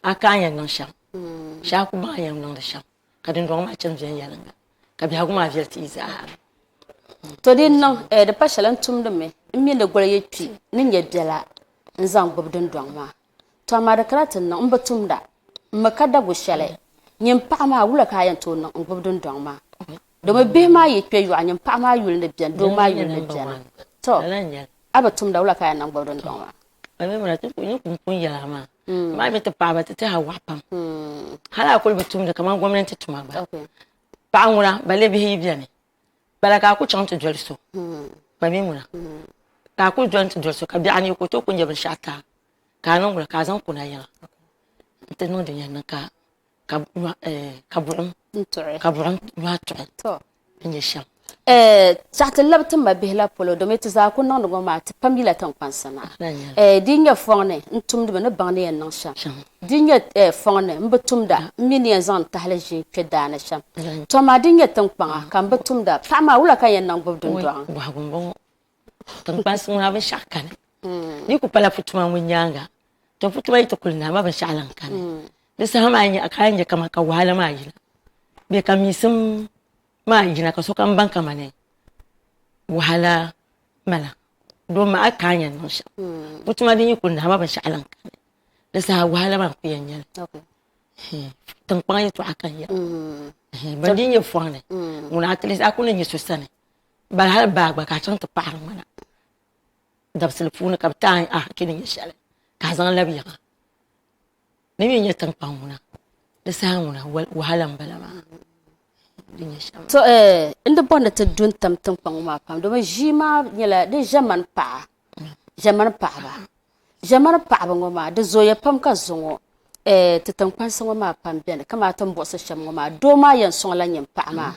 A ka a yɛn niŋ shɛm, shee a ku baŋ a yɛn niŋdi shɛm, ka dundɔŋ maa chani viɛnyɛliŋga, ka biɛhigu maa viɛli ti yi zaa. To di niŋ, eh, di pa shɛli n tumdi mi, n mi ni goli yi kpi ni nyɛ biɛla n zaŋ gbubi dundɔŋ maa. To amaa di kana ti niŋ m bi tumda, m mi ka dagu shɛli. Nyin paɣa maa, wula ka a yɛn tooi niŋ n gbubi dundɔŋ maa? Domi bihi maa yi kpe yɔɣu, nyin paɣa maa yuli ni beni, doo maa yuli ni beni. To, a bi tumda, wula ka a yɛn niŋ gbubi dundɔŋ maa? Mami muna ti ni kum pun yɛla maa maa mi ti paɣaba ti tɛha waɣa pam hali a kuli bi tumdi kamani gomnanti tuma gba paɣa ŋuna balee bihi yi beni bala ka a ku chaŋ ti doli so mami ŋuna ka a ku doli ti doli so ka biɛɣu ni ka o tooi ku nyɛ binshaɣu ti a ka a niŋ wula ka a zaŋ kuna yiŋa n ti niŋ din yɛn niŋ ka ka buɣim ka buɣim nyɔhi tuɣi n nyɛ shɛm. Chaɣ ti labi ti ma bihi la polo, domi ti zaa ku niŋdi ŋɔ maa, ti pam yila tiŋkpansi na. Di yi nyɛ fɔŋ ni, n tumdi mi ni baŋ ni yɛn niŋ shɛm. Di yi nyɛ fɔŋ ni, m bi tumda, m mi ni yɛn zaŋ n tahili ʒi n-kpe daa ni shɛm. Tɔ amaa di yi nyɛ tiŋkpaŋa ka m bi tumda, paɣa maa wula ka n yɛn niŋ gbubi dundɔŋ? Bɔhigu m-bɔŋɔ, Tiŋkpansi ŋuna binshɛɣu kani. Di yi ku pala putuma ŋun nyaaŋa, to putuma yi ti kuli naai ma binshɛɣu lan kani. Di saha maa ka a yɛn nya kaman ka wahala maa yina bee ka miisim maa yina ka sokam baŋ kamani wahala mala domi maa a ka a yɛn niŋ shɛm. Putuma din yi kuli naai ma binshɛɣu lan kani. Di saha wahala maa n-ku yɛn nyɛli. Tiŋkpaŋ yɛltɔɣa ka n yɛra. Ban di nyɛ fɔŋ ni ŋuna at least a ku ni nyɛ so sani bala hali baa gba ka a chaŋ ti paɣiri ŋmana dabisili puuni ka bi ti a haki ni nyɛ shɛli ka a zaŋ labi yiŋa di mi nyɛ tiŋkpaŋ ŋuna di saha ŋuna wahala n bala maa di nyɛ shɛm To n di bɔri ni ti du n-tam tiŋkpaŋ ŋɔ maa pam domi ʒii maa nyɛla di ʒɛmani paɣa ʒɛmani paɣaba Ʒɛmani paɣaba ŋɔ maa di zooya pam ka zuŋɔ ti tiŋkpansi ŋɔ maa pam beni kamani ti ni buɣisi shɛm ŋɔ maa doo maa yɛn sɔŋla nyin paɣa maa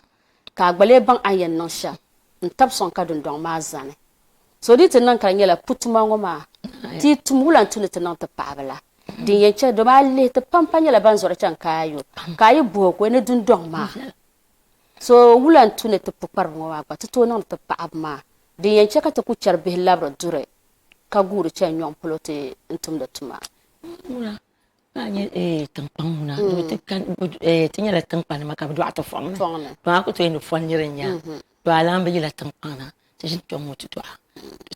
ka a gba lee baŋ a ni yɛn niŋ shɛm n-tabi sɔŋ ka dundɔŋ maa zani. So di yi ti niŋ ka di nyɛla putuma ŋɔ maa ti yi tum wula n-tu ni ti niŋ ti paɣaba la din yɛn chɛ domi a lihi ti pam pa nyɛla ban zɔri chani kaayo ka a yi buhi o ka o ni dundɔŋ maa so wula n-tu ni ti pukpariba ŋɔ maa gba ti tooi niŋdi ti paɣaba maa din yɛn chɛ ka ti ku chɛri bihi labiri duri ka guuri chani nyɔŋ polo ti n-tumdi tuma. Ŋuna maa nyɛ tiŋkpaŋ ŋuna ti nyɛla tiŋkpanima ka bɛ dɔɣi ti fɔŋ ni to a ku tooi ni fɔn niri n-nya to a lahi bi yila tiŋkpaŋ na ti ʒini kpɛŋ ŋɔ ti dɔɣa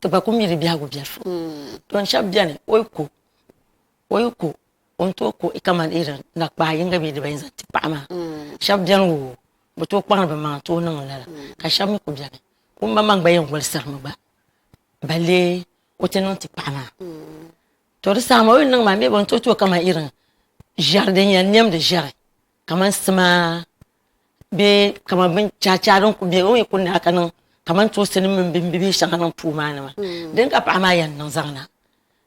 ti gba ku mi di biɛhigu biɛlifu to n shɛba beni o yi ko o yi ko o ni tooi ko kamani nakpaa yinga bee dibayi zaŋ ti paɣa maa shɛba beni o bi tooi kpaŋdi bɛ maŋa n-tooi niŋ lala ka shɛba mi ku beni ka o maŋmaŋ gba yɛn wolisirimi gba balee o ti niŋ ti paɣa maa to di saha maa o yi niŋ maa maybe o ni tooi ti o kamani irin ʒiɛri din yɛn nɛmdi ʒiɛri kamani sima bee kamani bin chaachaa din ku bɛ o ni ku naai ka niŋ kamantoosi nim mini bimbihi shɛŋa niŋ puu maa ni maa din ka paɣa maa yɛn niŋ zaŋ na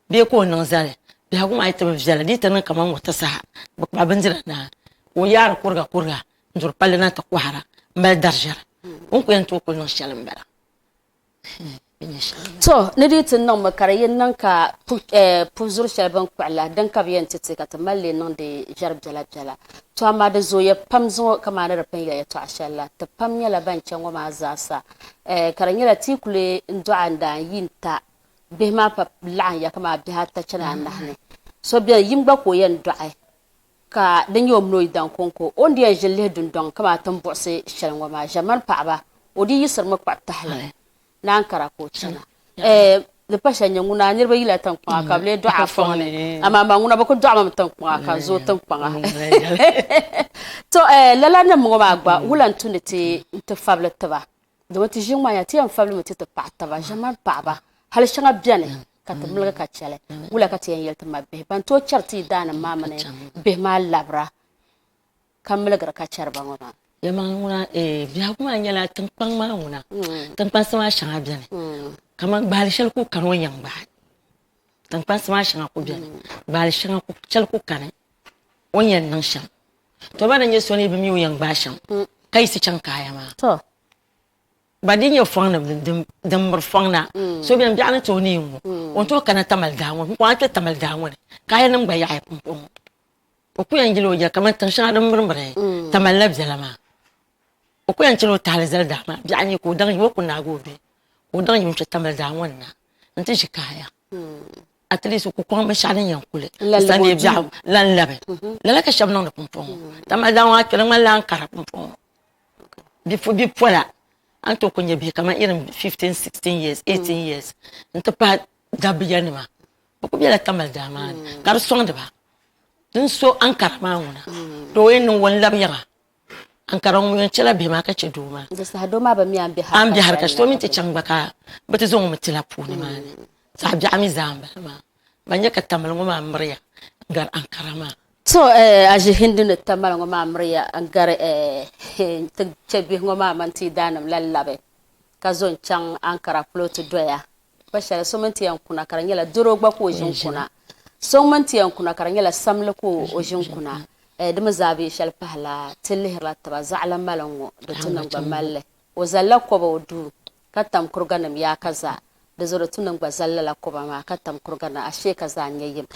bee ka o niŋ zali biɛhigu maa yi ti bi viɛla di yi ti niŋ kamani wata saha bi kpahi bindira naai ka o yaari kuriga kuriga n duri palli na ti kohara n mali dari ʒiɛri o ni ku yɛn tooi kuli niŋ shɛli n bala. To, ni di yi ti niŋmi ka di yi niŋ ka puhi zuri shɛli bini kpuɣi la, din ka bɛ yɛn ti ti ka ti mali li niŋdi ʒɛri biɛla biɛla. To amaa di zooya pam zuŋɔ kamani ni di pun yɛli yɛtɔɣa shɛli la, ti pam nyɛla ban chɛ ŋɔ maa zaasa ka di nyɛla ti yi kuli n-dɔɣi n-daa n-yi n-ta bihi maa pa laɣim ya kamani bihi ata chani anahi ni. So beni yim gba ka o yɛn dɔɣi Ka di nyɛ o mini o yidan kɔŋko, o ni di yɛn ʒini lihi dundɔŋ kaman ti ni buɣisi shɛli ŋɔ maa, ʒiɛmani paɣiba, o dii yiɣisirimi kpuɣi tahili ni ankara ka o chana. Ɛɛ, di pa shɛli nyɛ ŋuna niriba yila tiŋkpaŋa ka bɛ lee dɔɣi a fɔŋ ni, amaa man ŋuna bɛ kuli dɔɣimi mi tiŋkpaŋa ka n zooi tiŋkpaŋa. To, ɛɛ, lala nim ŋɔ maa gba, wula n-tu ni ti n-ti fabili ti ba? Domi ti ʒi ŋmanya ti yɛn fabilimi ti ti paɣi taba ʒiɛmani paɣaba hali shɛŋa beni ka ti miligi ka chɛli wula ka ti yɛn yɛli ti mabihi ban tooi chɛri ti yidaannim maa mini bihi maa labira ka miligiri ka chɛri ba ŋɔ maa. Yɛlimaŋli ŋuna biɛhigu maa nyɛla tiŋkpaŋ maa ŋuna tiŋkpansi maa shɛŋa beni kamani gbaali shɛli ku kani o yɛn gbaai tiŋkpansi maa shɛŋa ku beni gbaali shɛŋa shɛli ku kani o ni yɛn niŋ shɛm to ba ni nyɛ so ni bi mi o yɛn gbaai shɛm ka yiɣisi chaŋ kaaya maa Ba di nyɛ fɔŋ ni din miri fɔŋ na so bɛni biɛɣu ni ti o ni ŋɔ o ni tooi kana Tamale daa ŋɔ pumpɔŋɔ a kpɛ Tamale daa ŋɔ ni kaayanim gba yaɣiya pumpɔŋɔ o ku yɛn yili o ya kamani tiŋ shɛŋa din mirimiri Tamale la biɛla maa o ku yɛn chɛla o tahali zali daa maa biɛɣu ni ka o daŋ yim o ku naagi o bihi ka o daŋ yim n kpɛ Tamale daa ŋɔ ni na n ti ʒi kaaya. At least ku kɔŋ binshɛɣu din yɛn kuli n san biɛɣu lan labi. Lala ka shɛba niŋdi pumpɔŋɔ. Dama daa ŋɔ kpɛli ŋmanila Ankara pumpɔŋɔ. Bipola a ni tooi ku nyɛ bihi kamani irin 15, 16 years, 18 years n-ti pahi dabba yanima bɛ ku bela Tamale daa maa ni ka di sɔŋdi ba. Din so Ankara maa ŋuna to o yɛn niŋ o n-labi yiŋa. Ankara ŋun yɛn chɛla bihi maa ka chɛ doo maa. Di saha doo maa bi mi a ni be A ni be hali ka shiti o mini ti chaŋ gba ka bɛ ti zaŋ o mi tila puuni maa ni. Zaɣ biɛɣu mi zaa m-bala maa. Ban nya ka Tamale ŋɔ maa miriya n-gari Ankara maa. To a ʒi Hindi ni Tamale ŋɔ maa miriya n-gari ti chɛ bihi ŋɔ maa mini ti yidaannim la labi ka zo n-chaŋ Ankara polo ti doya. Kpa shɛli so mini ti yɛn kuna ka di nyɛla doro gba ka o ʒi n-kuna. So mini ti yɛn kuna ka di nyɛla samli ka o ʒi n-kuna. Di mi zaa bɛ shɛli pahila ti lihirila tiba zaɣila mali ŋ-ŋɔ di tu niŋ gba mali li. O zalila kɔba o duu ka tam kuriganim yaa ka zaa. Di zuɣu di tu niŋ gba zali lala kɔba maa ka tam kuriganim ashee ka zaa n-nyɛ yim.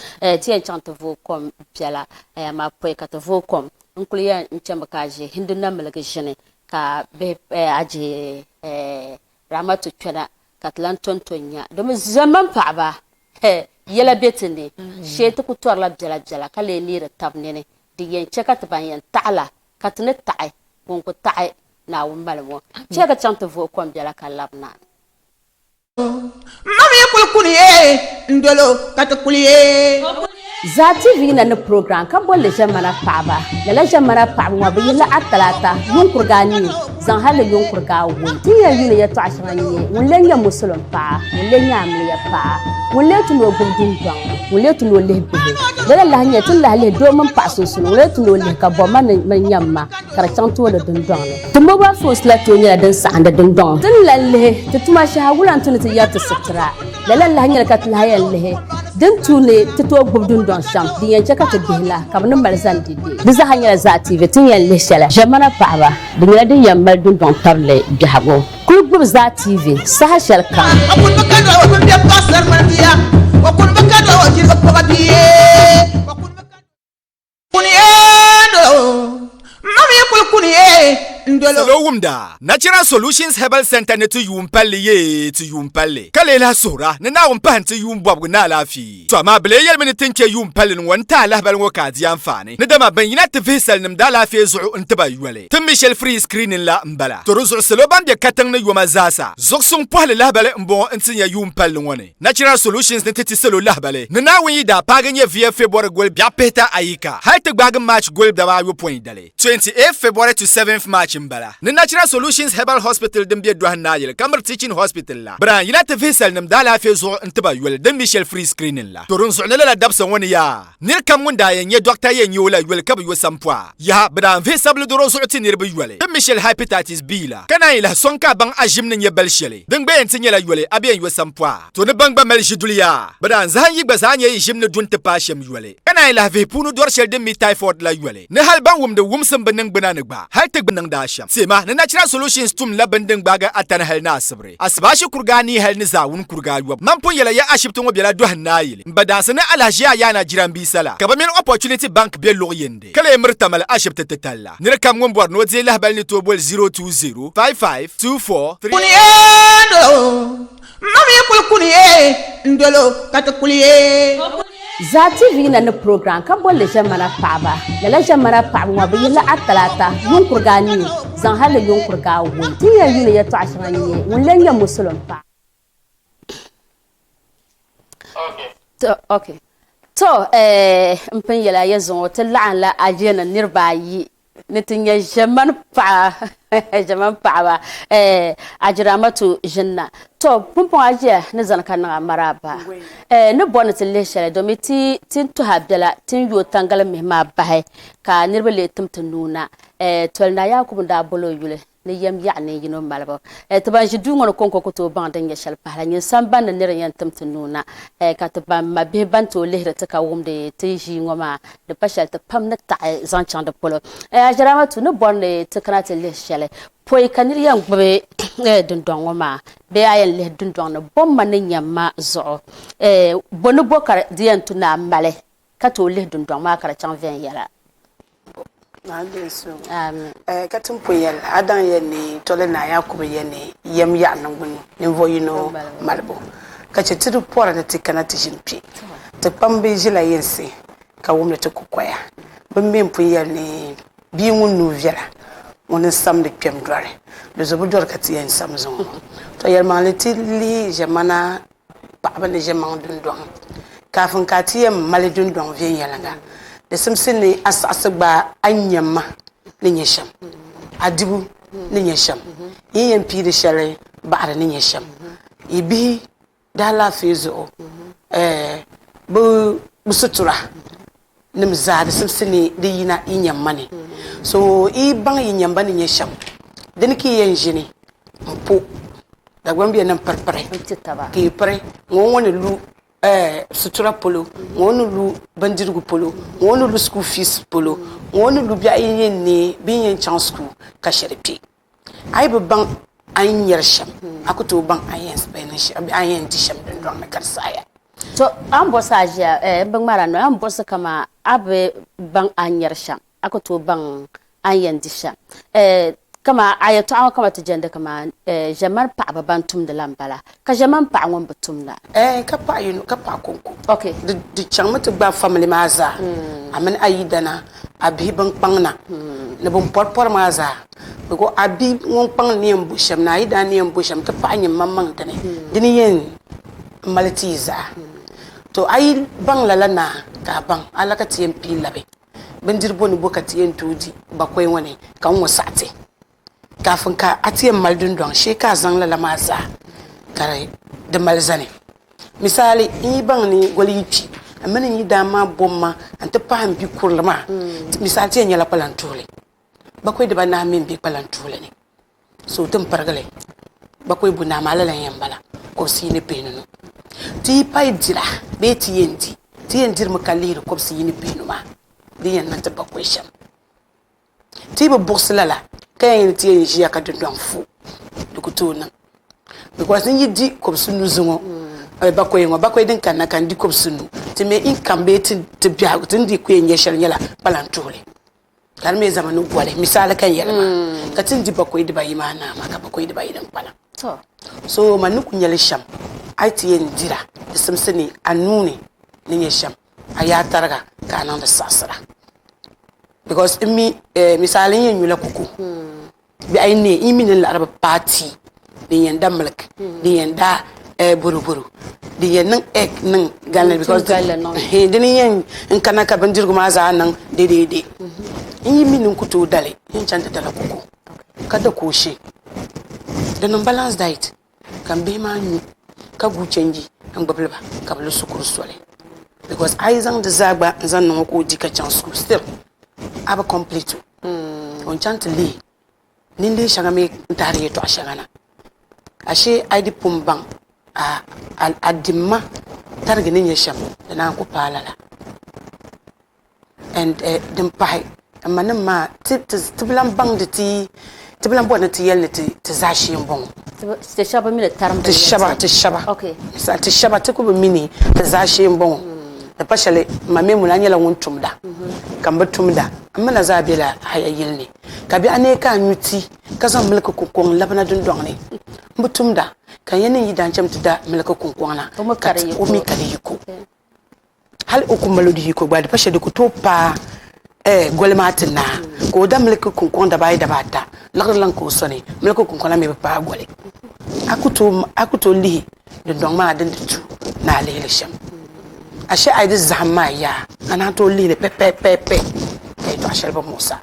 Ti yɛn chaŋ ti vooi kom biɛla amaa pɔi ka ti vooi kom n-kuli yɛn chami ka a ʒe Hindu namiligi ʒini ka bihi a ʒe Ramatu kpɛna ka ti lan tonto n-nya. Domi ʒiɛmani paɣiba, hɛ, yɛla be ti ni, shee ti ku tɔrila biɛlabiɛla ka lee neeri tab nini. Di yɛn chɛ ka ti ban yɛn taɣi la, ka ti ni taɣi, ŋun ku taɣi Naawuni mali ŋɔ. Chɛ ka chaŋ ti vuhi kom biɛla ka labina. M ma mi kuli kuni ye, n dol o ka ti kuli ye. Zaa TV yina ni program ka bolli ʒɛmana paɣaba. Lala ʒɛmana paɣaba ŋɔ bɛ yihila Atalata yuŋ kuriga anii zaŋ hali ni yuŋ kuriga awoi. Ti ni yɛn yuuni yɛltɔɣa shɛŋa n-nyɛ, ŋun lee nyɛ Musulim paɣa, ŋun lee nyɛ amiliya paɣa, ŋun lee tu ni o gbubi dundɔŋ, ŋun lee tu ni o lihi bihi. Lala lahi nyɛ ti ni lahi lihi doo mini paɣa sunsuuni, ŋun lee tu ni o lihi ka bɔmma ni mini nyamma ka di chaŋ tooni dundɔŋ ni. Ti mobile phones la tooi nyɛla din saɣindi dundɔŋ. Ti ni lahi lihi ti tuma shɛha wula n-tu ni ti yɛri ti sitira. Lala n-lahi nyɛli ka ti lahi yɛn lihi din tu ni ti tooi gbubi dundɔŋ shɛm din yɛn chɛ ka ti bihi la ka bɛ ni mali zani dede. Di zaaha nyɛla zaa TV ti ni yɛn lihi shɛli. Ʒiɛmana paɣaba, di nyɛla din yɛn mali dundɔŋ tabili biɛhigu. Kuli gbubi zaa TV saha shɛli kam. O kuni bi ka dɔɣi o bini bɛ paɣasari mini bia. O kuni bi ka dɔɣi o jirigi paɣa bia. O kuni bi ka Kuni ee dolo, m ma mi kuli kuni ee n dolo. Salo wumda, Natural Solutions Herbal Centre ni ti yuun palli yee ti yuun palli, ka lee lahi suhira ni Naawuni pahi n-ti yuun bɔbigu ni alaafee. To amaa bɛ lee yɛlimi ni ti ni chɛ yuun palli ni ŋɔ n-ti a lahibali ŋɔ ka a di anfaani, ni dama bɛn yina ti vihi salinim daalaafee zuɣu n-ti ba yoli. Ti mi shɛli free screening la m-bala. To di zuɣu salo ban be katiŋ ni yoma zaasa zuɣusuŋ pɔhili lahibali m-bɔŋɔ n-ti nya yuun palli ŋɔ ni. Natural Solutions ni ti ti salo lahibali ni Naawuni yi daa paagi nyɛ via February goli biɛɣu pihita ayika hali ti gbaagi March goli daba ayopɔin dali, 28th February to 7th March m-bala, ni Natural Solutions Herbal Hospital din be Dɔhi Naayili ka miri Teaching Hospital la. Bɛ daa yina ti vihi salinim daalaafee zuɣu n-ti ba yoli din mi shɛli free screening la. To dinzuɣu ni lala dabisa ŋɔ ni yaa, nir kam ŋun daa yɛn nyɛ dɔkta yɛn nyɛ o la yoli ka bɛ yo sampɔɣa. Yaha, bɛ daa n-vihi sabili dɔro zuɣu ti niriba yoli din mi shɛli hepatitis B la, ka naan yi lahi sɔŋ ka a baŋ a ʒim ni nyɛ bali shɛli din gba yɛn ti nyɛla yoli a bɛ yɛn yo sampɔɣa. To ni ban gba mali ʒiduli yaa, bɛ daa n-zahim yi gba zaa nyɛ yi ʒim ni du nti paai shɛm yoli, ka naan yi lahi vihi puuni dɔr shɛli din mi typhoid la yoli, ni hali ban wumdi wumsim bɛ niŋgbuna ni gba hali ti gba niŋdi a shɛm. Tema ni Natural Solutions tum la bini din gbaagi Atani hali ni Asibiri, Asibaasi kuriga anii hali ni Zaawuni kuriga ayɔbu. Man pun yɛla ya ashibiti ŋɔ bela Dɔhi Naayili, m ba daansi ni alahiʒia Ayaana jirambiisa la, ka bɛ mini Opportunity Bank be luɣ yindi, ka lee miri Tamale ashibiti titali la. Nir kam ŋun bɔri ni o deei lahibali ni tooi boli 020 55 24 3. Kuni ee n-dolo, m ma mi kuli kuni ee n-dolo ka ti kuli ee. Zaa TV yina ni program ka bolli ʒɛmana paɣaba. Lala ʒɛmana paɣaba ŋɔ bɛ yihila Atalata yuŋ kuriga anii zaŋ hali ni yuŋ kuriga awoi. Ti ni yɛn yuuni yɛltɔɣa shɛŋa n-nyɛ, ŋun lee nyɛ Musulim paɣa. To, okay. To, eh, n pun yɛla ya zuŋɔ ti laɣimla ajiya ni niriba ayi ni ti nyɛ ʒɛmani paɣa ʒɛmani paɣaba eh, Ajiramatu ʒinna. To, pumpɔŋɔ ajiya ni zani ka niŋ a maraaba. Eh, ni bɔri ni ti lihi shɛli domi ti ti ni tuhi a biɛla ti ni yooi tangali mihi maa bahi ka niriba lee tim ti nuu na. Eh, Toli Naa Yakubu n-daa boli o yuli ni yɛm yaɣi nin yino malibu. Ti ban ʒi duu ŋɔ ni kɔŋko ku tooi baŋ din nyɛ shɛli pahi la, nyin samban ni nir n-yɛn tim ti nuu na, ka ti ban ma bihi ban tooi lihiri ti ka wumdi ti ʒii ŋɔ maa, di pa shɛli ti pam ni taɣi zaŋ chaŋ di polo. Ajiramatu ni bɔri ni ti kana ti lihi shɛli pɔi ka nir yɛn gbubi dundɔŋ ŋɔ maa bee a yɛn lihi dundɔŋ ni bomma ni nyamma zuɣu, bɔ ni bɔ ka di yɛn tu ni a mali ka tooi lihi dundɔŋ maa ka di chaŋ viɛnyɛla? Amin. Ka ti ni pun yɛli, a daŋ ya ni Toli Naa Yaakubu ya ni yɛm yaɣi niŋgbun ninvuɣ yino malibu. Ka chɛ ti di pɔri ni ti kana ti ʒini kpe. Ti kpambi ʒila yinsi ka wumdi ti kukoya. Bɛ mi m-pun yɛli ni bia ŋun nuu viɛla, ŋuni n-samdi kpɛm dɔri. Di zuɣu bi dɔri ka ti yɛn sam zuŋɔ ŋɔ. Tɔ yɛlimaŋli ti lihi ʒiɛmana paɣaba ni ʒiɛmaŋ dundɔŋ. Kaafin ka a ti yɛn mali dundɔŋ viɛnyɛliŋga, di simsi ni a saɣisi gbaai a ni nyamma ni nyɛ shɛm, a dibu ni nyɛ shɛm, yi ni yɛn piidi shɛli baɣiri ni nyɛ shɛm, yi bihi daalaafee zuɣu, bɛ sutura nim zaa di simsi ni di yina yi nyamma ni. So yi baŋ yi nyamba ni nyɛ shɛm, dini ka yi yɛn ʒini m-po Dagbaŋ bɛ niŋ piripiri ka yi piri ŋɔ ŋɔ ni lu sutura polo, ŋɔ ni lu bindirigu polo, ŋɔ ni lu school fees polo, ŋɔ ni lu biɛɣu yi yɛn neei bɛ ni yɛn chaŋ school ka shɛli kpe. A yi bi baŋ a ni nyari shɛm, a ku tooi baŋ a ni yɛn spend shɛm, a ni yɛn di shɛm dundɔŋ ni ka di saɣiya. To a ni buɣisi a ʒiya, m bi ŋmari a noli, a ni buɣisi kaman a bi baŋ a ni nyari shɛm, a ku tooi baŋ a ni yɛn di shɛm. Kaman a yɛtɔɣa ŋɔ kaman ti jɛndi kaman ʒiɛmani paɣiba ban tumdi la m-bala, ka ʒiɛmani paɣa ŋun bi tumda. Ka paɣa yino, ka paɣa kɔŋko. Di chaŋmi ti gbaai family maa zaa, a mini a yidana, a bihi bin kpaŋ na, ni bin pɔri pɔri maa zaa. Because a bi ŋun kpaŋ ni yɛn bo shɛm ni a yidana ni yɛn bo shɛm ti paɣa nyini maŋmaŋ dini, dini yɛn mali ti yi zaa. To a yi baŋ lala naa ka a baŋ a la ka ti yɛn pii labi bindiri bo ni bo ka ti yɛn tooi di bakɔi ŋɔ ni ka n ŋɔ saɣi ti. Kaafin ka a ti yɛn mali dundɔŋ shee ka a zaŋ lala maa zaa ka di mali zani. Misali, n yi baŋ ni goli yi kpi, m mini n yidaan maa bom ma nti pahi m bi kurili maa, misali ti yɛn nyɛla kpalantuhili. Bakɔi dibanahi mi m-be kpalantuhili ni. So ti ni pirigi li bakɔi bunahi maa lala n-yɛn bala kɔbisiyi ni pihinunu. Ti yi payi dira bee ti yɛn di, ti yɛn dirimi ka lihiri kɔbisiyi ni pihinu maa din yɛn niŋ ti bakɔi shɛm. Ti yi bi buɣisi lala ka yɛn ni ti yɛn ʒiya ka dundɔŋ fu, di ku tooi niŋ. Because n yi di kɔbisi nu zuŋɔ bakɔi ŋɔ, bakɔi din kanna ka n di kɔbisi nu, ti mi income bee ti biɛhigu ti ni di ku yɛn nya shɛli nyɛla kpalan tuhili. Ka di mi zami ni goli, misali ka n yɛli maa, ka ti ni di bakɔi dibayi maa naa maa ka bakɔi dibayi din kpalim. So man ni ku nyɛli shɛm, a yi ti yɛn dira, di simsi ni a nuu ni ni nyɛ shɛm, a yaa tariga ka a niŋdi saɣisira. Because n mi, misali n yɛn nyula koko, bɛ a yi ne, n yi mi ni laɣiri bi paai tea, din yɛn da milk, din yɛn da boroboro, din yɛn niŋ egg niŋ galli because dini n yɛn n kana ka bindirigu maa zaa niŋ deedeede. N yi mi ni n ku tooi dali, n yɛn chaŋ ti dala koko ka da kooshe. Di niŋ balance diet ka m bihi maa nyu ka guui chenji n gbubili ba ka bɛ lu shikuru soli because a yi zaŋ di zaa gba n zaŋ niŋ o ka o di ka chaŋ school still a bi complete o. O ni chaŋ ti lihi ninlihi shɛŋa mi n-tahiri yɛtɔɣ shɛŋa na. Ashee a yi di pun baŋ a dimma tarigi ni nyɛ shɛm, di naan ku paai lala. And din pahi, m manim maa, ti bi lan baŋdi ti, ti bi lan bɔri ni ti yɛli ni ti zaashee m-bɔŋɔ. Ti shɛba bi mi ni tarim Ti shɛba, ti shɛba. Misali, ti shɛba ti ku bi mi ni ti zaashee m-bɔŋɔ. Di pa shɛli, m ma Maimuna nyɛla ŋun tumda, ka m bi tumda. M mi na zaa bela haya yili ni, ka biɛɣu neei ka a nyu ti, ka zaŋ miliki kuŋkɔŋ labina dundɔŋ ni. M bi tumda, ka n yɛn niŋ yi daa n-cham ti da miliki kuŋkɔŋ na, ka ti o mi ka di yiko. Hali o ku mali o di yiko gba, di pa shɛli di ku tooi paai goli maa ti naai, ka o da miliki kuŋkɔŋ dabaayi dabaata, liɣiri lan ka o sani, miliki kuŋkɔŋ la mi bi paai goli. A ku tooi lihi dundɔŋ maa din di tu ni a lihi li shɛm. Ashe a yi di zahim maa yaa, a naan tooi lihi li pɛpɛpɛpɛ ka yɛtɔɣ shɛli bi muɣis a.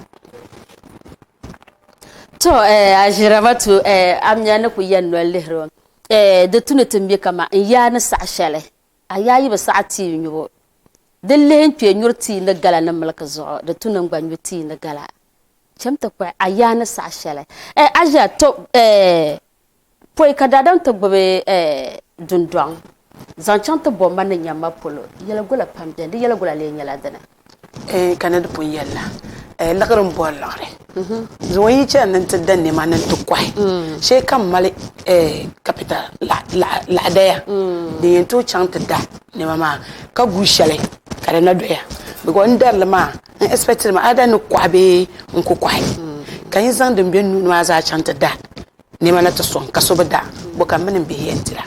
To a ʒiramatu a mia ni ku yɛn noli lihiri o, di tu ni ti mi kaman n yaa ni saɣi shɛli A yaa yi bi saɣi tii nyubu, di lihi n-kpe nyuri tii ni gala ni miliki zuɣu, di tu ni n gba nyu tii ni gala. Chem ti kpuɣi a yaa ni saɣi shɛli. Eh, a ʒiya, to, eh, pɔi ka daadam ti gbubi, eh, dundɔŋ zaŋ chaŋ ti bo ma ni nyamma polo, yɛligola pam beni, di yɛligola lee nyɛla dini? Eh, ka ni di pun yɛli la, eh, liɣiri m-bɔri liɣiri. Zuŋɔ yi chani ni n-ti da nɛma ni n-ti kɔhi, shee ka m mali, eh, capital laɣidaya din yɛn tooi chaŋ ti da nɛma maa ka guui shɛli ka di na doya. Because n dari li maa, n expect li mi either ni kɔhi bee n ku kɔhi. Ka n yi zaŋ din be n nuu ni maa zaa chaŋ ti da nɛma na ti sɔŋ ka so bi da, bɔ ka m mini m bihi yɛn dira?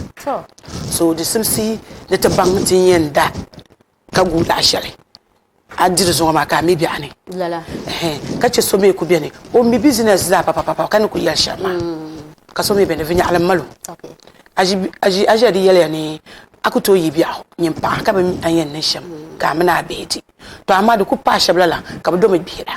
So di simsi ni ti baŋ ti ni yɛn da ka guui laɣ shɛli a diri zuŋɔ maa ka a mi biɛɣu ni. Ka chɛ so mi ku beni o mi business zaa papapapa ka ni ku yɛli shɛm maa ka so mi beni viɛnyɛɣili m-mali o. A ʒiya di yɛliya ni a ku tooi yi biɛɣu nyin paɣa ka bi mi a ni yɛn niŋ shɛm ka a mini a bihi di. To amaa di ku paai shɛba lala ka bɛ domi gbihira.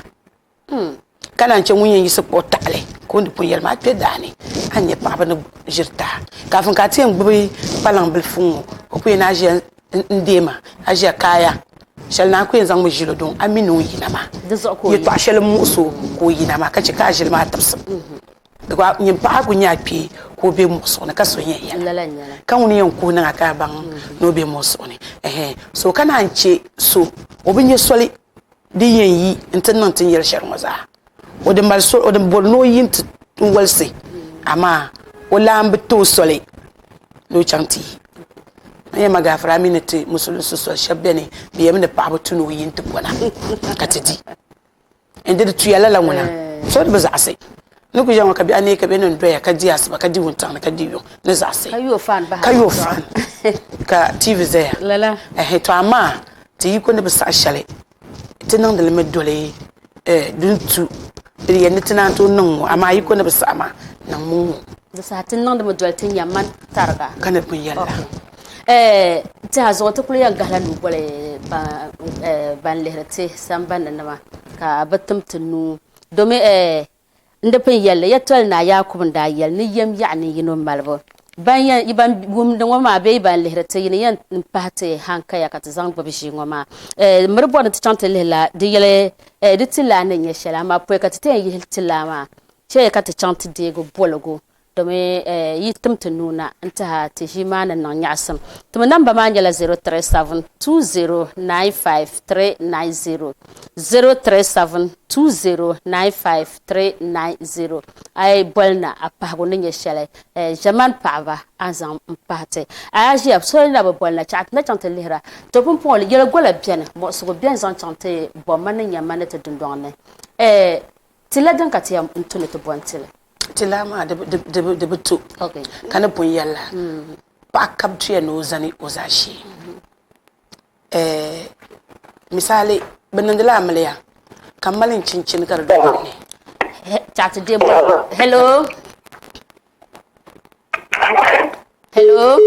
Ka naan chɛ ŋun yɛn yiɣisi kpuɣi taɣili ka o ni pun yɛli ma a kpe daa ni a ni nya paɣaba ni ʒiri taha. Kaafin ka a ti yɛn gbubi kpalaŋ bilifu ŋ-ŋɔ o ku yɛn a ʒiya n-deei ma, a ʒiya kaaya shɛli naan ku yɛn zaŋmi ʒili o doŋ a mi ni o yina maa. Yɛtɔɣ shɛli m-muɣisi o ka o yina maa ka chɛ ka a ʒili maa tibisim. Nyin paɣa ku nya a kpee ka o be muɣisigu ni ka so yɛn yɛla ka ŋuni yɛn kuhi niŋ a ka a baŋ ni o be muɣisigu ni. So ka naan chɛ so o bi nya soli din yɛn yi nti niŋ ti ni yɛli shɛli ŋɔ zaa. O di mali soli, o di bɔri ni o yi nti wolisi, amaa o lan bi ti o soli ni o chaŋ ti yi. N yɛn ma gaafara a mi ni ti musulinsi soli shɛba beni bɛ yɛmi ni paɣaba tu ni o yi nti bɔna ka ti di. N di di tuya lala ŋuna so di bi zaɣisi. Ni ku ʒiya ŋɔ ka bihi anahi ka bɛ ni doya ka di asiba ka di wuntaŋ ni ka di yuŋ ni zaɣisi ka yo fan ka TV zaya. Ɛhɛ to amaa ti yi ku ni bi saɣi shɛli ti niŋdi li mi doli din tu di yɛn ni ti naan tooi niŋ ŋɔ amaa yi ku ni bi saɣi maa niŋ mi ŋɔ. Di saha ti niŋdi mi doli ti nya man tariga. Ka ni pun yɛli la. Tiɛha zuɣu ti kuli yɛn gahila nuu boli ban lihiri ti sambanni nima ka bi tim ti nuu domi n di pun yɛli li yɛtɔli naa Yaakubu n daa yɛli ni yɛm yaɣa ni yino malibu. Ban yɛn yi ban wumdi ŋɔ maa bee yi ban lihiri ti yi ni yɛn pahi ti hankaya ka ti zaŋ gbubi ʒii ŋɔ maa. Miri bɔri ni ti chaŋ ti lihi la di yɛli di tilaa ni nyɛ shɛli amaa pɔi ka ti ti yɛn yihi tilaa maa chɛya ka ti chaŋ ti deegi boligu domi yi tim ti nuu na n-tihi ti ʒii maa ni niŋ nyaɣisim. Timi namba maa nyɛla 0372095390, 0372095390. A yi boli na a pahigu ni nyɛ shɛli, ʒɛmani paɣiba a ni zaŋ m-pahi ti. A yaa ʒiya, so na bi boli na, chaɣ ti na chaŋ ti lihira. To pumpɔŋɔ yɛligola beni, muɣisigu beni zaŋ chaŋ ti bomma ni nyamma ni ti dundɔŋ ni. Tila din ka ti yɛn tu ni ti bo n-ti li. Tila maa di bi to ka ni pun yɛli la paɣa ka bi tuya ni o zani o zaashee. Misali bɛ niŋdila amiliya ka m mali n chinchini ka di do ni. Hello. Hello.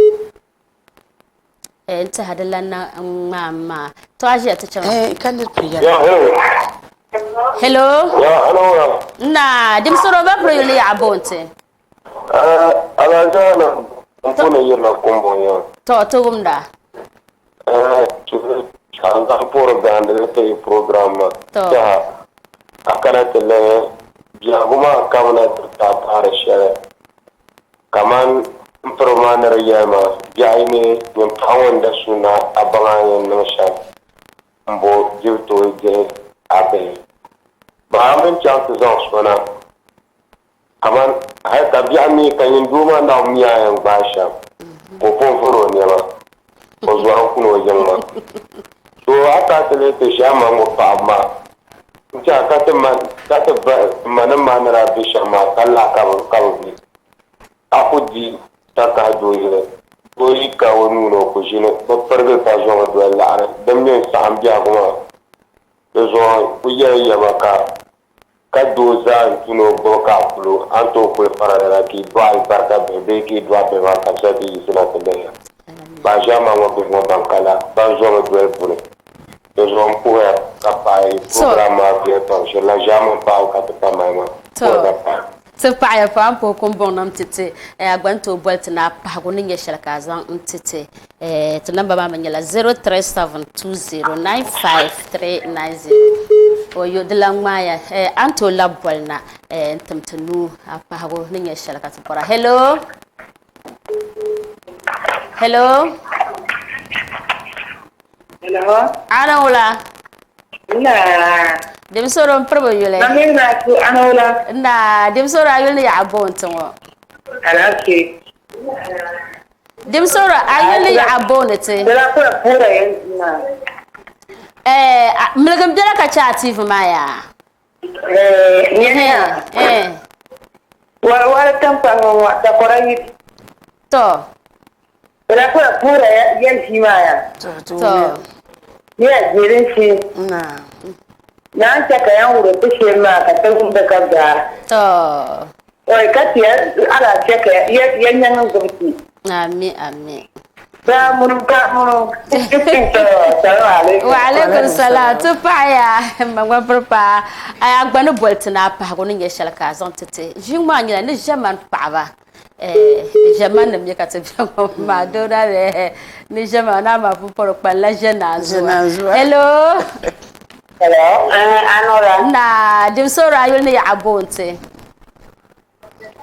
N tiɛha di lan na ŋmaa maa to a ʒiya ti chaŋ. Ka niri pun yɛli. Hello. Na dimsoro ba puri yuli yaɣa boonti. Alazana n puni yirina kumbuŋ ya. To ti wumda. Ka n zaŋ puhiri gahindili ti program maa. To. Tiɛha a kana ti lihi biɛhigu maa kamina ti paai paari shɛli. Kaman m piriba maa ni di yɛli ma, Biɛɣu ni nyin paɣ ŋɔ n-da su na a baŋ a ni yɛn niŋ shɛm m-bo dibu tooi dihi a bihi. Baa m ni chaŋ ti zaŋ so na, kaman hal ka biɛɣu mi ka nyin doo maa naɣ mi a yɛn gbaai shɛm, ka o pun vuri o nɛma, o zɔri n-kuni o yiŋ maa. So a ka ti lihi ti ʒi amaŋ ŋɔ paɣibu maa n-tɛha ka ti ma ka ti ba manim maa ni daa be shɛm maa ka lahi ka bɛ ka bɛ be. A ku di takahi doo yili, doo yi ka o nuu ni o ku ʒini, bɛ pirigili ka zɔmi doli laɣiri din mi n-saɣim biɛhigu maa. Di zuɣu ku yɛli ya ma ka ka doo zaa n-tu ni o gbubi ka a kul o, a ni tooi kuli fara lala ka yi dɔɣi alibarika bihi bee ka yi dɔɣi bihi maa ka bɛ sa ti yiɣisina ti lihi ya. Baa ʒiɛmani ŋɔ bihi ŋɔ ban ka la, ban zɔmi doli buni. Di zuɣu m puhiya ka paai program maa viɛli pam shirila ʒiɛmani paɣibu ka ti pa mali maa. Puhi ka paai. Ti paɣiya pam puhi kumbɔŋ nam ti ti a gba ni tooi boli ti ni a pahigu ni nyɛ shɛli ka a zaŋ n-ti ti. Ti namba maa mi nyɛla 0372095390. Oyo di lan ŋmaaya a ni tooi labi boli na n-tim ti nuu a pahigu ni nyɛ shɛli ka ti bɔra. Hello? Hello? Hello? Ana wula? Na. Dimsoro n piribi yuli. Mami na ku ana wula? Na dimsoro a yuli ni yaɣa boonti ŋɔ. Alaafee. Dimsoro a yuli ni yaɣa booni ti. Dala kula puura yɛn ma. Eh, miligim biɛla ka chɛ a TV maa yaa. Eh, nyɛya. Eh. Wari wari tankpaŋ ŋɔ takɔra yi. To. Bɛ kula puhira ya ʒii maa ya. To. Ni ya ʒirinsi. Naan chɛ ka yan wuri ti shee maa ka ti wumdi ka gaa. To. Oi, ka ti ya ala chɛ ka ya ya nyaŋ gbubi ti. Ami, ami. Daa munu, daa munu. Salaam alaikum. Wa alaikum salam. Ti paɣiya ma gba piri paa. Ai a gba ni boli ti ni a pahigu ni nyɛ shɛli ka a zaŋ ti ti. Ʒii ŋɔ maa nyɛla ni ʒɛmani paɣaba. Ʒɛmani nim nyɛ ka ti bɛ ŋɔ maa doo daa ni ʒɛmani naa maa pumpɔri kpanila ʒɛ naanzuwa. Hello. Hello. Anora. Na dimsoro a yuli ni yaɣa boonti.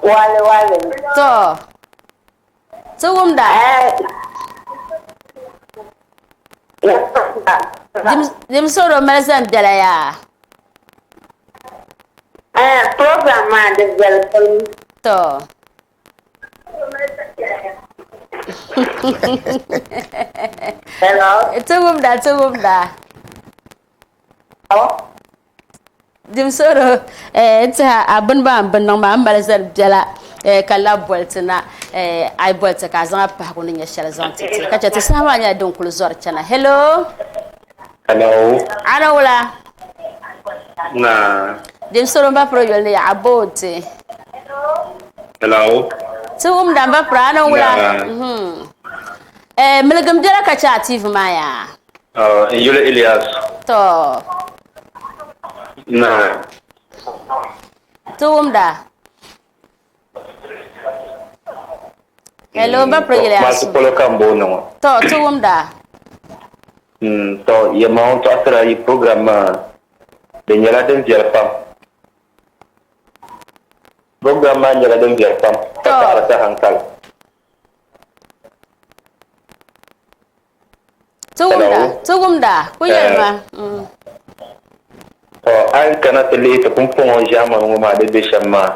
Wale wale. To. Ti wumda. Dimsoro mali zani bɛla yaa. Program maa di viɛli pam. To. Hello. Ti wumda, ti wumda. Dimsoro n tiɛha a bini maa n bi niŋ maa n mali zani biɛla ka labi boli ti na a yi boli ti ka a zaŋ a pahigu ni nyɛ shɛli zaŋ ti ti ka chɛ ti saha maa nyɛla din kuli zɔri chana. Hello. Hello. Ana wula. Na. Dimsoro n ba piri yoli ni yaɣa boonti. Hello. Ti wumda n ba piri ana wula. Na. Miligim biɛla ka chɛ a TV maa yaa. N yuli Elias. To. Na. Ti wumda. Hello, ba piri Elias. Maasi polo ka n booni ŋɔ. To, ti wumda. To, yɛma ŋun tɔɣisira yi program maa, di nyɛla din viɛli pam. Program maa nyɛla din viɛli pam ka taɣiri ti hankali. Ti wumda, ti wumda, ku yɛli ma. To, a yi kana ti lihi ti pumpɔŋɔ ʒiɛmani ŋɔ maa di be shɛm maa,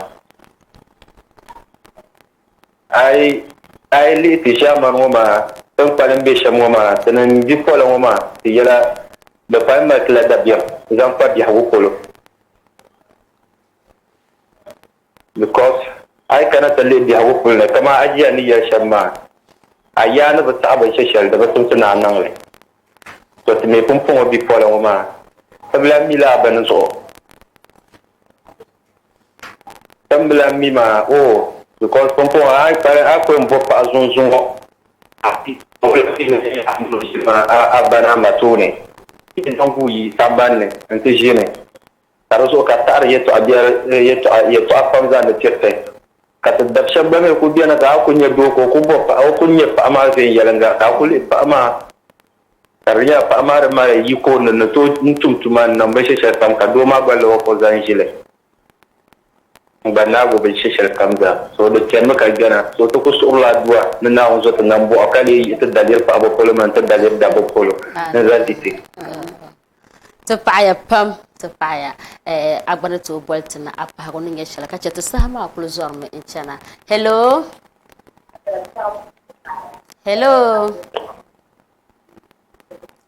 a yi a yi lihi ti ʒiɛmani ŋɔ maa ti ni kpalim be shɛm ŋɔ maa, ti ni bipola ŋɔ maa ti yɛla bɛ kpalim mali ti la dabiɛm zaŋ kpa biɛhigu polo. Because a yi kana ti lihi biɛhigu polo ni, kaman a jia ni yɛli shɛm maa, a yaa ni bi saɣi binshɛ shɛli di bi simsi ni a niŋ li. To ti mi pumpɔŋɔ bipola ŋɔ maa, ti bi lahi mi la a bini zuɣu. Ti ni bi lahi mi maa, oh, because pumpɔŋɔ a yi kpali a kuli m-bo paɣa zuŋzuŋɔ, a ba ni a ma tooni, yi zaŋ guui yi sambani ni nti ʒini. Ka di zuɣu ka taɣiri yɛtɔɣa biɛri yɛtɔɣa pam zaŋdi tiri ti. Ka ti dab shɛb gba mi kul beni ka a kul nya doo ka o kul bo paɣa, o kul nya paɣa maa viɛnyɛliŋga, ka a kul lihi paɣa maa ka di nyɛla paɣa maa di mali yiko ni ni tooi n-tum tuma n-niŋ binshɛ shɛli kam ka doo maa gba lab o ka o zaŋ ʒili n-gba naagi o binshɛ shɛli kam zaa. So di chanimi ka gbana. So ti kul suhirila adua ni Naawuni zo ti nambɔɣu ka lee yihi ti daliri paɣiba polo mini ti daliri dabba polo ni zali ti ti. Ti paɣiya pam, ti paɣiya. Eh, a gba ni tooi boli ti na a pahigu ni nyɛ shɛli ka chɛ ti saha maa kuli zɔrimi n-chana. Hello? Hello?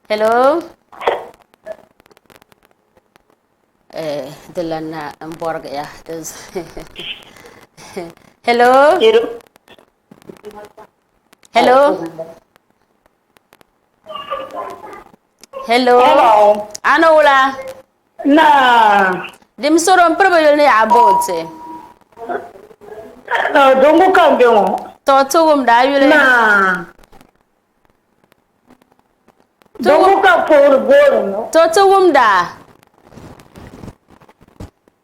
Hello? Eh, di lan na m-bɔrigiya. Hello? Hello? Hello. Hello. Ana wula. Na. Dimsoro n piribi yuli ni yaɣa boonti. Dongu ka n bɛ ŋɔ. To ti wumda a yuli. Na. Dongu ka puhiri booni ŋɔ. To ti wumda.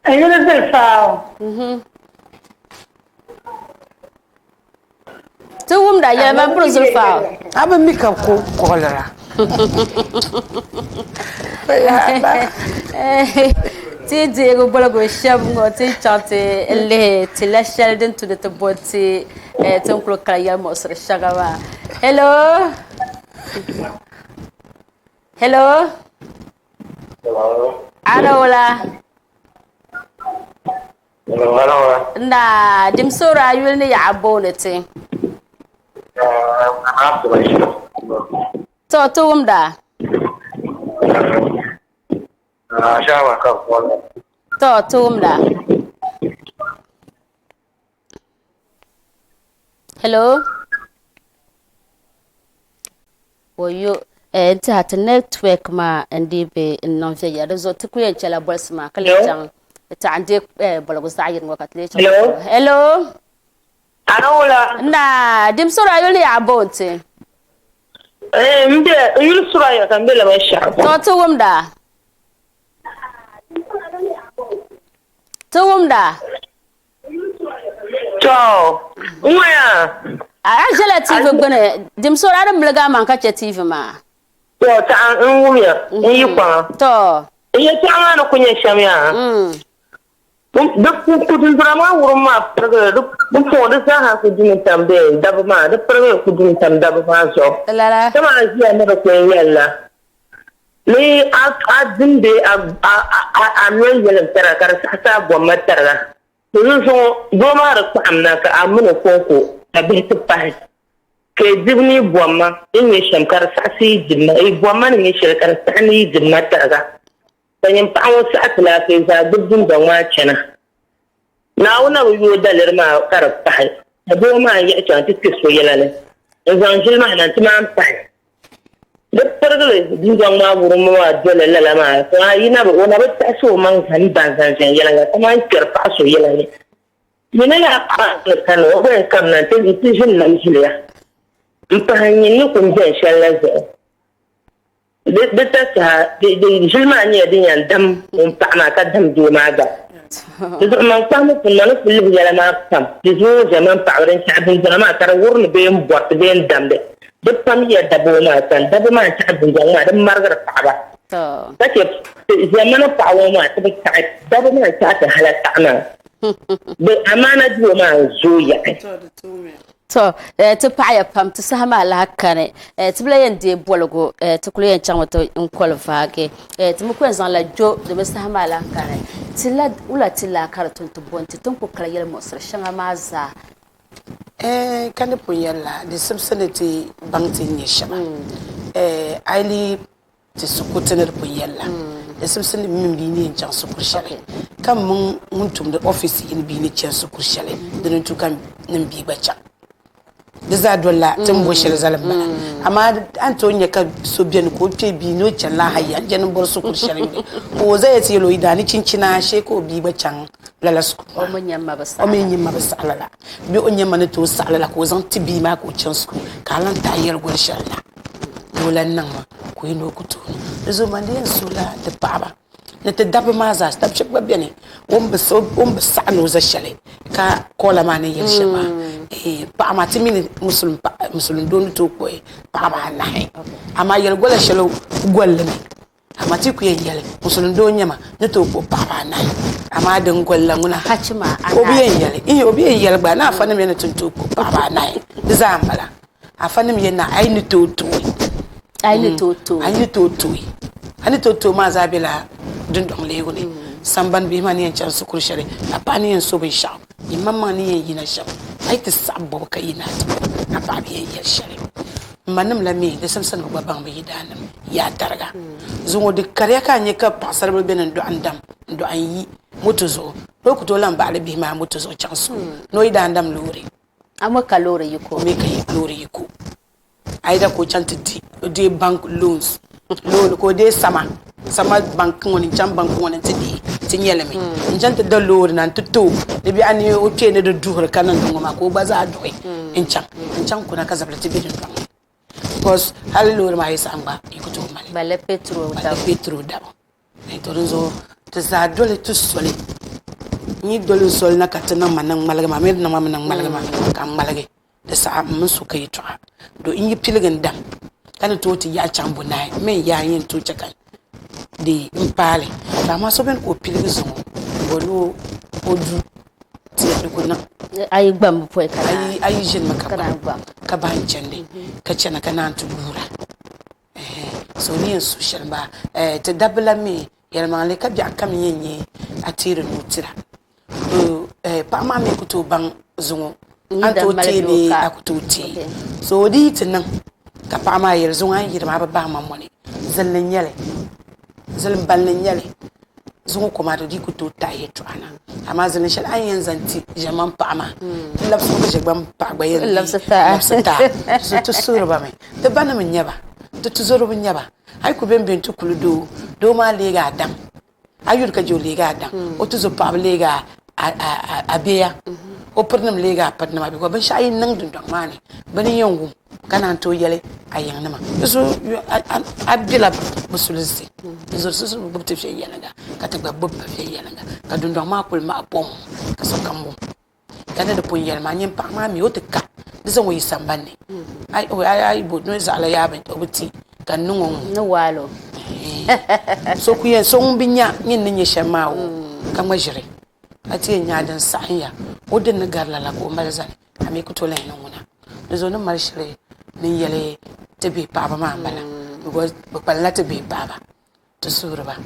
N yuli Zulfaawu. Ti wumda yɛli man piri zulfaaw. A bi mi ka ku kɔɣilira. Ti deegi boligu shɛm ŋɔ ti chaŋ ti lihi ti la shɛli din tu ni ti bo ti ti ni kuli kali yɛlimuɣisiri shɛŋa maa. Hello. Hello. Ana wula. Naa, dimsooro a yuli ni yaɣa booni ti. To, ti wumda. To, ti wumda. Hello? Oyo, eh, n tiɛha ti network maa n dii bi n niŋ viɛnyɛla di zuɣu ti kuli yɛn chɛla bolisi maa ka lee chaŋ taɣa n deei eh, boligu zaɣ yini ŋɔ ka ti lee chaŋ. Hello. Hello. Anawula. Na, dim sora yuli ni yaɣa boonti. Eh, n be n yuli Suraya ka n be Lamashɛɣu. To ti wumda. Ti wumda. To, n ŋɔya. A ʒɛla TV gbuni, dim sora a di miligi a maŋ ka chɛ TV maa. To, taɣa n wumya, n yi kpaŋa. To. N yɛltɔɣa maa ni ku nyɛ shɛm yaa. Di kudundura maa wurim maa pirigili, di puuni di zaaha ku dumi tam bee dabba maa, di pirigili ku dumi tam dabba maa zuɣu. Dama a ʒiya ni di kuli yɛli la ni a dim bee a noli yɛlim tariga ka di saɣisi a gomma tariga. Di zuɣu doo maa di kpaɣim na ka a mini o kɔŋko ka bihi ti pahi, ka yi dibu ni yi bomma ni nyɛ shɛm ka di saɣisi yi dibu ma, yi bomma ni nyɛ shɛli ka di saɣi ni yi dibu ma tariga. Ka nyin paɣa ŋɔ saɣi ti la ka yi zaa gbibi dundɔŋ maa chana. Naawuni na bi yooi daliri maa ka di pahi, ka doo maa yiɣi chaŋ ti kpe so yɛla ni n-zaŋ ʒili maa na nti maan pahi. Di pirigili dundɔŋ maa wurimbu maa doli lala maa, ka a yi na bi, o na bi taɣisi o maŋ zani baŋ zaŋ viɛnyɛliŋga kaman kpɛri paɣ so yɛla ni. Nyini lala paɣa ni kani o gba yɛn kamina nti ʒini nam ʒiliya m-pahi nyin ni kuli beni shɛli la zuɣu. Di tasaha, ʒili maa nyɛla din yɛn dam ŋun paɣa maa ka dam doo maa gba. Di zuɣu man kpahimbu puuni ma ni kuli lihi yɛla maa pam. Di zuɣu ʒiɛmani paɣaba din chaɣi dundɔna maa ka di wuri ni bee m-bɔriti bee n-damdi. Di pam yiya dabba ŋɔ maa sani. Dabba maa n-chaɣi dundɔŋ maa di marigiri paɣaba. Ka chɛ ʒiɛmani paɣaba ŋɔ maa ti bi taɣi dabba maa n-chaɣi ti hala taɣi maa. Bɛ amaana doo maa n-zooi yaɣi. To, ti paɣiya pam, ti saha maa lahi kani. Ti bi lahi yɛn deei boligu, ti kuli yɛn chaŋmi ti n-koli vaagi. Ti mi ku yɛn zaŋla jo domin saha maa lahi kani. Ti la, wula ti laa ka di tu nti bo nti ti ni ku kali yɛlimuɣisiri shɛŋa maa zaa? Ka ni pun yɛli la, di simsi ni ti baŋ ti ni nyɛ shɛba. A yi lihi Ti shikuru ti ni di pun yɛli la, di simsi ni m mini bia ni yɛn chaŋ shikuru shɛli, ka m mini ŋun tumdi ofiisi yini bia ni chani shikuru shɛli, dini n-tu ka n ni m bia gba chaŋ. Di zaa dolila ti ni bo shɛli zali m-bala. Amaa a ni tooi nya ka so beni ka o kpe bia ni o chanila haya n-je ni m bɔri shikuru shɛli yuli, ka o zaya ti yɛli o yidana ni chinchina shee ka o bia gba chaŋ lala shikuru maa. O mi nya m ma bi saɣi lala. O mi nya m ma bi saɣi lala. Bee o nya ma ni tooi saɣi lala ka o zaŋ ti bia maa ka o chaŋ shikuru ka a lan taɣi yɛli goli shɛli na. Ni o lan niŋ ma ka o yi ni o ku tooi niŋ. Di zuɣu man di yɛn suhila ti paɣaba ni ti dabba maa zaa dab shɛba gba beni o ni bi saɣi ni o za shɛli ka koola maa ni yɛli shɛm maa paɣa maa ti mi ni musulin doo ni tooi kpuɣi paɣaba anahi amaa yɛligola shɛli golli mi. Amaa ti ku yɛn yɛli, Musulin doo n-nyɛ ma, ni tooi kpuɣi paɣiba anahi. Amaa din goli la ŋuna, o bi yɛn yɛli. Ihi, o bi yɛn yɛli gba, ni afanim yɛn ni ti ni tooi kpuɣi paɣiba anahi. Di zaa m-bala. Afanim yɛn ni a yi ni tooi tooi. A yi ni tooi tooi. A yi ni tooi tooi. A ni tooi tooi maa zaa bela dundɔŋ leegu ni. Sambani bihi maa ni yɛn chani shikuru shɛli, a paɣa ni yɛn so binshɛɣu, yimaŋmaŋ ni yɛn yina shɛm, a yi ti saɣi bɔbu ka yi naai ti bɔbu, a paɣa bi yɛn yɛli shɛli. M manim la mi, di simsi ni bɛ gba baŋ bɛ yidaannim yaa tariga. Zuŋɔ di kariya ka a nya ka paɣisaribila beni n-dɔɣi n-dam, n-dɔɣi n-yi moto zuɣu ni o ku tooi lan baɣili bihi maa moto zuɣu chaŋ sukuu ni o yidaan dam loori. A mi ka loori yiko. O mi ka loori yiko. Aida ka o chaŋ ti di, o deei bank loans, loan ka o deei sama, sama bank ŋɔ ni n-chaŋ bank ŋɔ ni nti deei, ti nya li mi. N-chaŋ ti da loori na nti ti o di biɛɣu ni o kpee ni di duhiri ka niŋdi ŋɔ maa ka o gba zaa duɣi n-chaŋ, n-chaŋ kuna ka zabili ti be dundɔŋ ni because hali loori maa yi saɣim gba yi ku tooi mali. Balle petrol dabu. Balle petrol dabu. To dinzuɣu ti zaa doli ti soli n yi doli n soli na ka ti niŋ ma ni n ŋmaligi maa mii di niŋ ma mi ni n ŋmaligi maa ka n ŋmaligi di saha n mini so ka yɛltɔɣa do n yi piligi n dam ka ni tooi ti yaɣi chaŋ bunahi n mii yaa n yɛn tooi chɛ ka dee n paali to amaa so bɛni ka o piligi zuŋɔ n bori ni o du ti di ku niŋ a yi gbambu pɔi ka a yi ʒinimi ka ka bahi n chɛndi ka chɛna ka naan ti guura So ni yɛn su shɛli m-bala. Ti dabba la mi yɛlimaŋli ka biɛɣu kam yɛn nyɛ a teeri nuu tira. To paɣa maa mi ku tooi baŋ zuŋɔ a ni tooi teei bee a ku tooi teei. So di yi ti niŋ ka paɣa maa yɛli zuŋɔ a ni yiri maa a bi bahi ma mɔni, zilinli n-nyɛ li, zilin balli n-nyɛ li. Zuŋɔ kom a di ku tooi taɣi yɛltɔɣa na. Amaa zilin shɛli a ni yɛn zaŋ ti ʒiɛmani paɣa maa n labisi o ka ʒiɛgbani paɣa gba yɛn labisi taai. So ti suhiri ba mi, ti banim n-nyɛ ba. Ti tuzoriba n-nyɛ ba. A yi kuli be m-be nti kuli doo, doo maa leegi a daŋ. A yuli ka je o leegi a daŋ. O tuzo paɣaba leegi a beya. O pirinima leegi a pirinima because binshɛɣu yi niŋ dundɔŋ maa ni bɛ ni yɛn wum ka naan tooi yɛli a yiŋnima. Di zuɣu a bela bɛ sulinsi. Di zuɣu di sulinsi gbubi ti viɛnyɛliŋga ka ti gba gbubi ba viɛnyɛliŋga ka dundɔŋ maa kuli mahi pom ka sokam wum. Ka ni di pun yɛli maa, nyin paɣa maa mi o ti ka di zaŋ o yi sambani ni. Ai, o, ai, ai, bo, ni zaɣila yaa bi, o bi ti ka n niŋ o ŋ-ŋɔ. Ni waal o. So ku yɛn, so ŋun bi nya nyin ni nyɛ shɛm maa o ka ŋma ʒiri. A ti yɛn nya a din saɣim ya, o din ni gari lala ka o mali zani, a mi ku tooi lahi niŋ ŋuna. Di zuɣu ni mali shili ni n yɛli ti bihi paɣaba maa m-bala because bɛ kpalimla ti bihi paɣaba. Ti suhiri ba,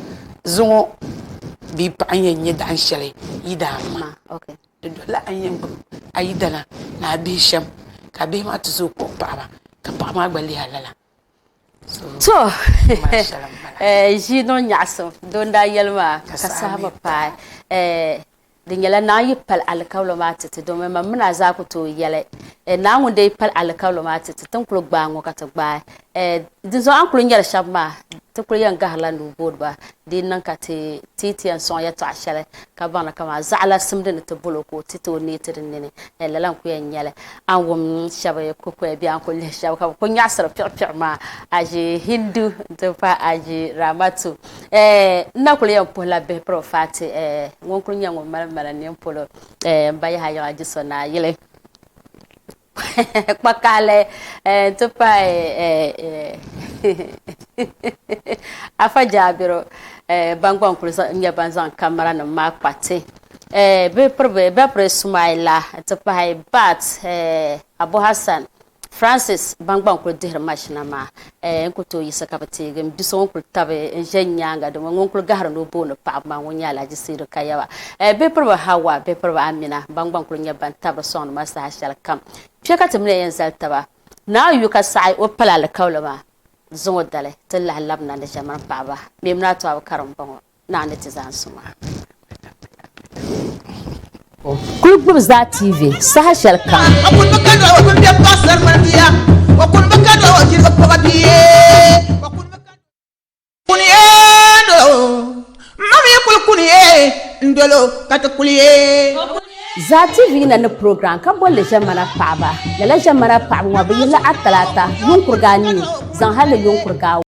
zuŋɔ bia paɣa n-yɛn nyɛ dahin shɛli yi daa ma. Di dolila a ni yɛn gbubi a yidana ni a bihi shɛm, ka a bihi maa ti zooi kpuɣi paɣiba, ka paɣa maa gba lihi a lala. To, ʒii niŋ nyaɣisim, doo n-daa yɛli maa, ka saha mi paai. Di nyɛla naa yi pali alikauli maa ti ti, domi man mini a zaa ku tooi yɛli, Naa ŋun dee pali alikauli maa ti ti, ti ni kuli gbaai ŋɔ ka ti gbaai. Dinzuɣu a ni kuli nyari shɛba maa, ti kuli yɛn gahirila nuu booni ba, di yi niŋ ka ti ti ti yɛn sɔŋ yɛtɔɣa shɛli ka baŋ ni kaman zaɣila simdi ni ti bol o ka o ti ti o neei ti di nini. Lala n-ku yɛn nyɛli. A ni wum shɛba kukoya bee a ni kuli lihi shɛba ka bɛ kuli nyaɣisiri piɣipiɣi maa, Aji Hindu nti pahi Aji Ramatu. Eh, n na kuli yɛn puhila bihi piri Fati, eh, ŋun kuli nyɛ ŋun mali mali nini polo, eh, m ba Yaha Yiɣa Jiso Naa Yili. Kpakahili, eh, nti pahi, eh, eh, Afa Jaabiru, eh, ban gba n-kuli nyɛ ban zaŋ kamara nim maa kpa ti. Eh, bihi piri bɛ, bɛ piri Sumaila nti pahi Bat, eh, Abu Hassan, Francis ban gba n-kuli dihiri mashina maa n ku tooi yiɣisi ka bɛ teegi m bi so ŋun kuli tabi n-ʒe n nyaaŋa domi ŋun kuli gahiri ni o booni paɣaba maa ŋun nyɛ Alhaji Seidu Kayaba. Bihi piriba Hawa, bihi piriba Amina ban gba n-kuli nyɛ ban tabiri sɔŋdi ma saha shɛli kam. Kpe ka ti mini ya yɛn zali taba. Naa yu ka saɣi o pali alikauli maa zaŋ o dali ti lahi labina ni ʒɛmani paɣaba. Mɛimuna Atɔabu karim m-bɔŋɔ. Naa ni ti zaŋ suma. Kuli gbubi Zaa TV saha shɛli kam. O kuni bi ka dɔɣi o kuni biɛbi paɣasari mini bia o kuni bi ka dɔɣi o jirigi paɣa bia o kuni bi ka kuni ye dolo ma mi kuli kuni ye n dolo ka ti kuli ye. Zaa TV yina ni program ka bolli ʒɛmana paɣaba. Lala ʒɛmana paɣaba ŋɔ bɛ yihila Atalata yuŋ kuriga anii zaŋ hali ni yuŋ kuriga awɔi.